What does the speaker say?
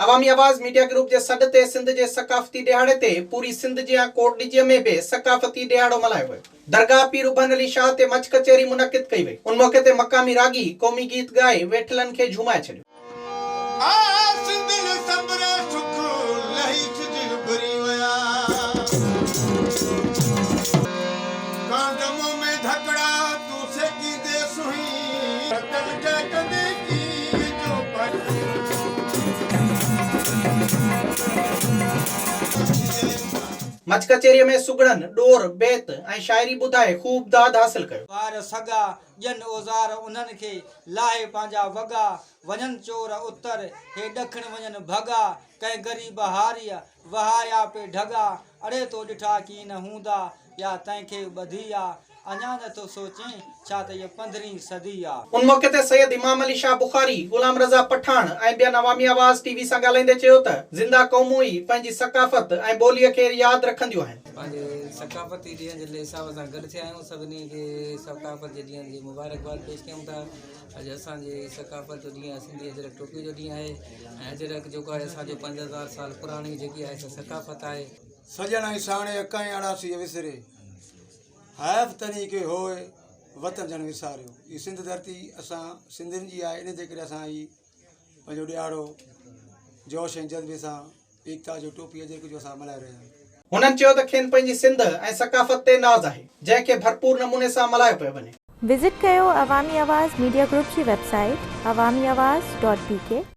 عوامي آواز media group جي سڏ تي سنڌ جي ثقافتي ڏهاڙي تي پوري سنڌ جيان ڪوٽڏيجي ۾ به ثقافتي ڏهاڙو ملهايو ويو. درگاهه پير ابهن علي شاهه تي مچ ڪچهري منعقد ڪئي وئي. ان موقعي تي مقامي راڳي قومي گيت ڳائي ويٺلن کي جهومائي ڇڏيو. آ سنڌ نه سنڀري سک لهي سج اڀري ويا. ڪانڌ مون ۾ ڌڪڙا تون سيڪيندي سهين. رتن ٽهڪندي ڪيئن جو پر. مچ ڪچهريء ۾ سگهڙن، ڏور، بيت ۽ شاعري ٻڌائي خوب داد حاصل ڪيو. ٻار سڳا، ڄن اوزار انهن کي، لاهي پنهنجا وڳا، وڃن چور اتر، هي ڏکڻ وڃن ڀڳا، ڪنهن غريب هاريء، وهايا پي ڍڳا، اڙي تو ڏٺا ڪين هوندا، يا تنهن کي ٻڌي آ، اڃا نه ٿو سوچين، ڇا ته هيء پنڌرهين صدي آ. ان موقعي تي سيد امام علي شاهه بخاري، غلام رضا پٺاڻ ۽ ٻين عوامي آواز ٽي وي سان ڳالهائيندي چيو ته زنده قومون ئي پنهنجي ثقافت ۽ ٻوليء کي ياد رکنديون آهن. پنهنجي ثقافتي ڏينهن جي حساب سان گڏ ٿيا آهيون سڀني کي ثقافت جي ڏينهن جي مبارڪباد پيش ڪيون ٿا اڄ اسان جي ثقافت جو ڏينهن آهي سنڌي اجرڪ ٽوپي جو ڏينهن آهي ۽ اجرڪ جيڪو آهي اسان جو 5000 سال پراڻي جيڪي آهي سا ثقافت آهي. سڄڻ ۽ ساڻيهه ڪنهن اڙاسيء وسري، حيف تنهين کي هوء وطن جن وساريو. هي سنڌ ڌرتي اسان سنڌين جي آهي، ان جي ڪري اسان هي پنهنجو ڏهاڙو جوش ۽ جذبي سان ايڪتا جو ٽوپي اجرڪ جو اسان ملهائي رهيا آهيون. هنن چيو ته کين پنهنجي سنڌ ۽ ثقافت تي ناز آهي، جنهن کي ڀرپور نموني سان ملهايو پيو وڃي. وزٽ ڪيو عوامي آواز ميڊيا گروپ جي website Awami Awaz dot B K.